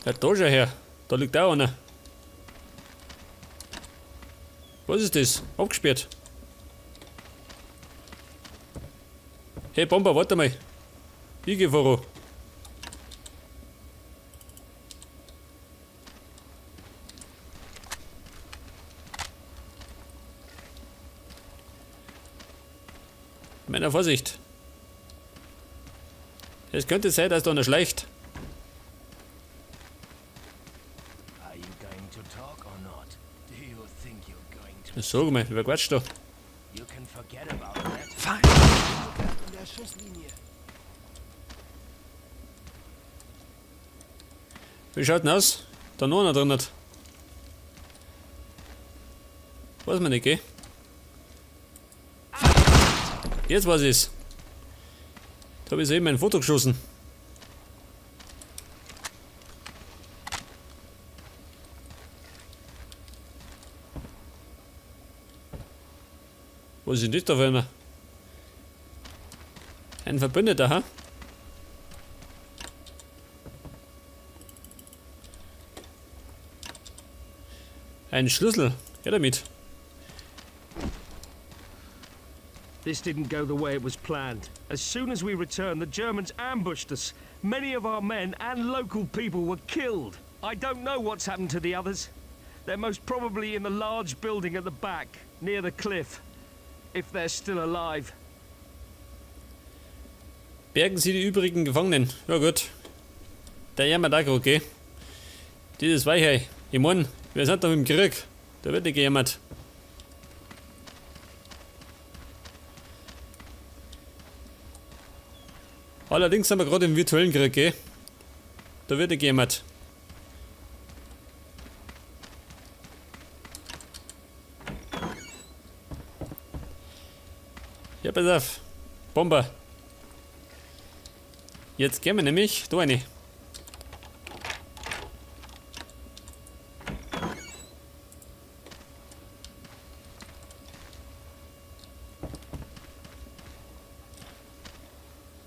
Ja, da schau her. Da liegt auch einer. Was ist das? Abgesperrt. Hey Bomber, warte mal. Ich geh voran. Meiner Vorsicht. Es könnte sein, dass da einer schleicht. Sag mal, wer quatscht da? Wie schaut denn aus? Da noch einer drin hat. Weiß man nicht, gell? Jetzt weiß ich's. Da hab ich soeben ein Foto geschossen. Was ist denn das da für einer? Ein Verbündeter, ha? Ein Schlüssel. Ja, damit. This didn't go the way it was planned. As soon as we returned, the Germans ambushed us. Many of our men and local people were killed. I don't know what's happened to the others. They're most probably in the large building at the back, near the cliff. If they're still alive. Bergen Sie die übrigen Gefangenen. Ja gut. Der jammert auch gerade, gell? Dieses Weichei. Ich mein, wir sind doch im Krieg. Da wird nicht gejammert. Allerdings sind wir gerade im virtuellen Krieg, gell? Da wird nicht gejammert. Ja, pass auf. Bomber. Jetzt gehen wir nämlich da rein.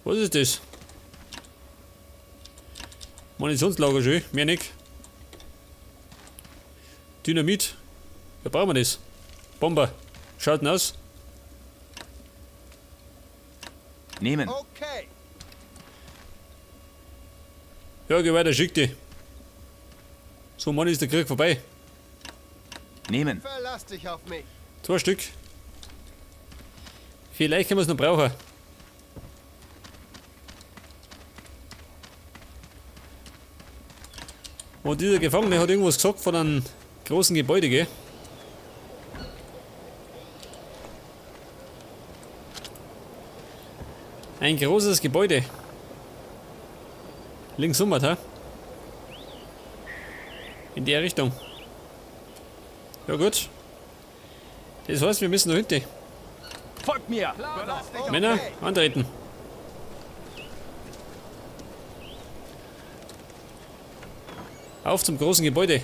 Was ist das? Munitionslager schön, mehr nicht. Dynamit. Da brauchen wir das. Bomber. Schaut denn aus? Nehmen. Okay. Ja, geh weiter, schick dich. So, Mann, ist der Krieg vorbei. Nehmen. Verlass dich auf mich. 2 Stück. Vielleicht können wir es noch brauchen. Und dieser Gefangene hat irgendwas gesagt von einem großen Gebäude, gell? Ein großes Gebäude. Links um, hä? In der Richtung. Ja gut. Das heißt, wir müssen da hinten. Folgt mir! Männer, antreten. Auf zum großen Gebäude.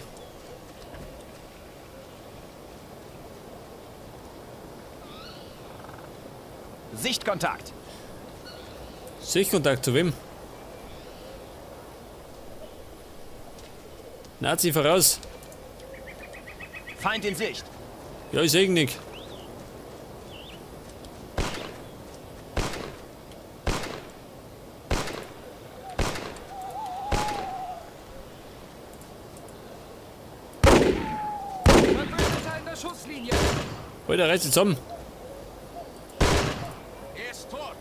Sichtkontakt. Sichtkontakt zu wem? Nazi voraus. Feind in Sicht. Ja, ich seh ihn nicht. Alter, reißt sie zusammen. Er ist tot.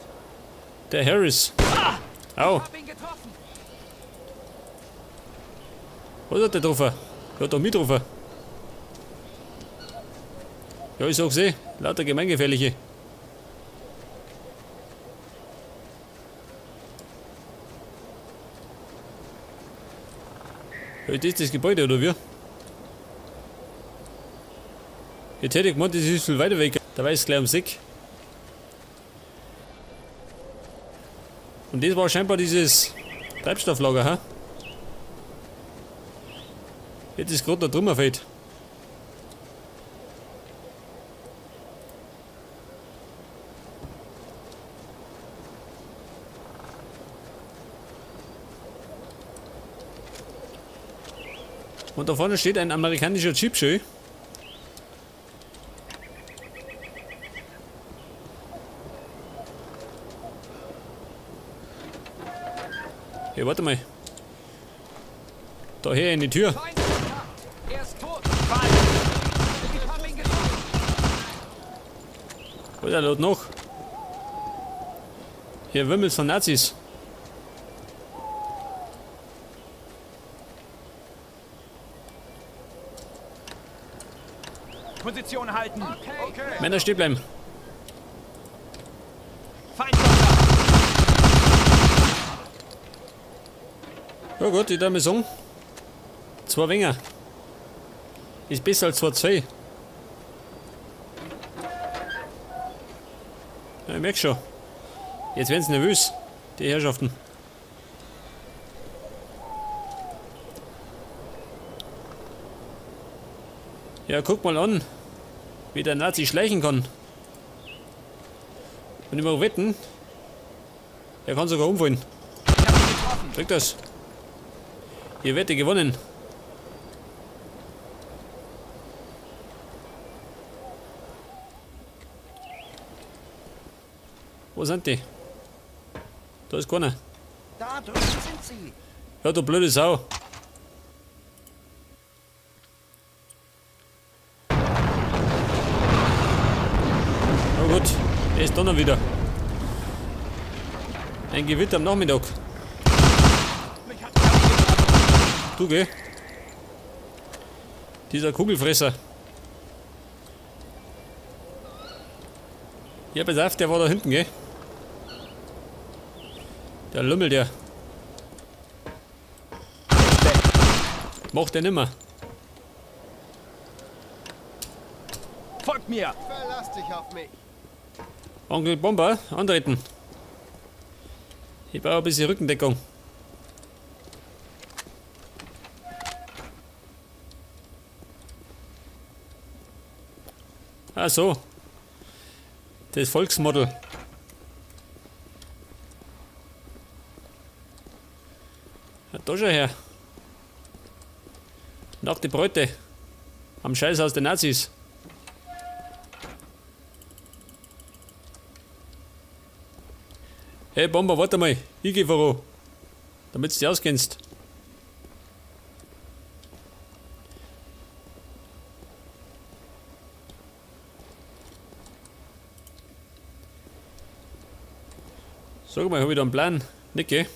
Der Harris. Au. Was hat der getroffen? Der hat doch mich getroffen. Ja, ich sag's eh. Lauter Gemeingefährliche. Ja, das ist das Gebäude, oder wie? Jetzt hätte ich gemeint, das ist viel weiter weg. Da weiß ich gleich ums Eck. Und das war scheinbar dieses Treibstofflager, hä? Jetzt ist gerade da drüber fällt. Und da vorne steht ein amerikanischer Jeep schön. Hey, warte mal. Da her in die Tür. Wo ist der Lot noch? Hier wimmelt's von Nazis. Position halten. Okay. Männer stehen bleiben. Ja gut, ich darf mal sagen. 2 Winger. Ist besser als 2-2. Ja, ich merk schon. Jetzt werden sie nervös, die Herrschaften. Ja, guck mal an, wie der Nazi schleichen kann. Und ich mag wetten, er kann sogar umfallen. Kriegt das. Ihr Wette gewonnen. Wo sind die? Da ist keiner. Da drüben sind sie. Ja, du blöde Sau. Na gut, er ist dann wieder. Ein Gewitter am Nachmittag. Du, geh. Dieser Kugelfresser. Ja, pass auf, der war da hinten, gell? Der Lümmel, der. Macht der nimmer. Folgt mir! Verlass dich auf mich. Onkel Bomber, antreten. Ich brauche ein bisschen Rückendeckung. Ah so. Das Volksmodel. Ja, da schau her. Nach die Bräute. Am Scheißhaus der Nazis. Hey Bomber, warte mal. Ich geh voran. Damit du dich auskennst. Sag mal, hab ich da einen Plan? Nicht, gell?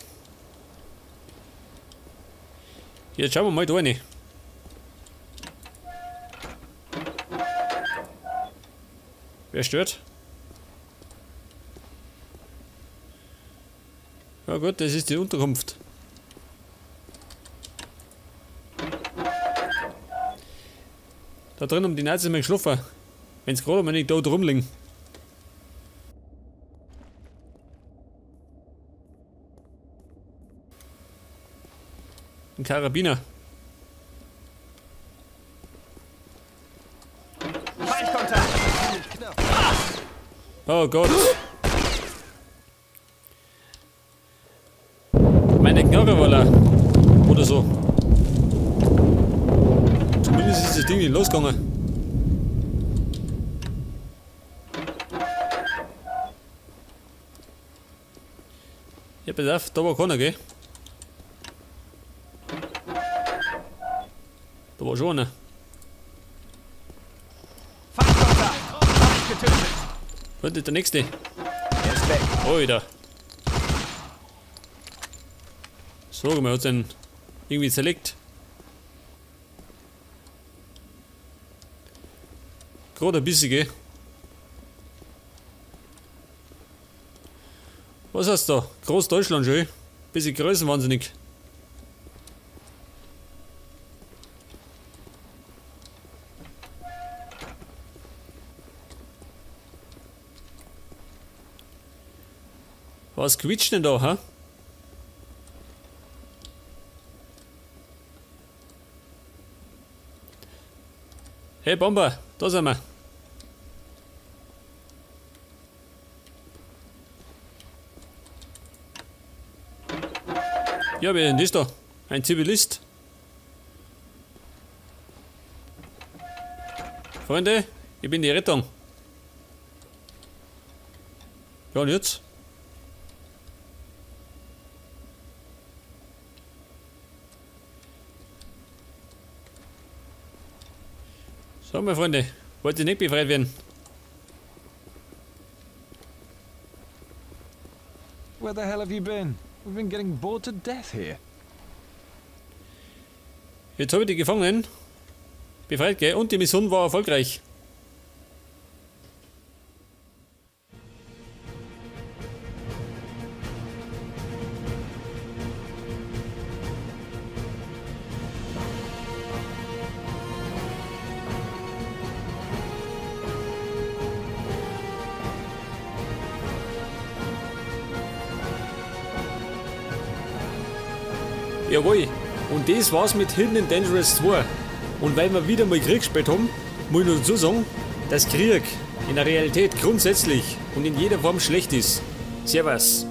Jetzt schauen wir mal da rein. Wer stört? Ja gut, das ist die Unterkunft. Da drin um die Nazis mal geschlafen. Wenn's gerade mal nicht da rumliegen. Ein Karabiner. Oh Gott. Meine Knarre war da. Oder so. Zumindest ist das Ding nicht losgegangen. Ja, pass auf, da war keiner, gell? Da war schon einer. Und der nächste. Er ist weg. Alter. So, man hat den irgendwie zerlegt. Gerade ein bisschen, gell? Was hast du da? Großdeutschland schon. Bisschen größenwahnsinnig. Was quietscht denn da, hä? Hey Bomber, da sind wir. Ja, wer ist denn das da? Ein Zivilist. Freunde, ich bin die Rettung. Ja, und jetzt? So, meine Freunde, wollt ihr nicht befreit werden? Where the hell have you been? We've been getting bored to death here. Jetzt habe ich die Gefangenen befreit, gell? Und die Mission war erfolgreich. Jawohl, und das war's mit Hidden and Dangerous 2. Und weil wir wieder mal Krieg gespielt haben, muss ich nur dazu sagen, dass Krieg in der Realität grundsätzlich und in jeder Form schlecht ist. Servus.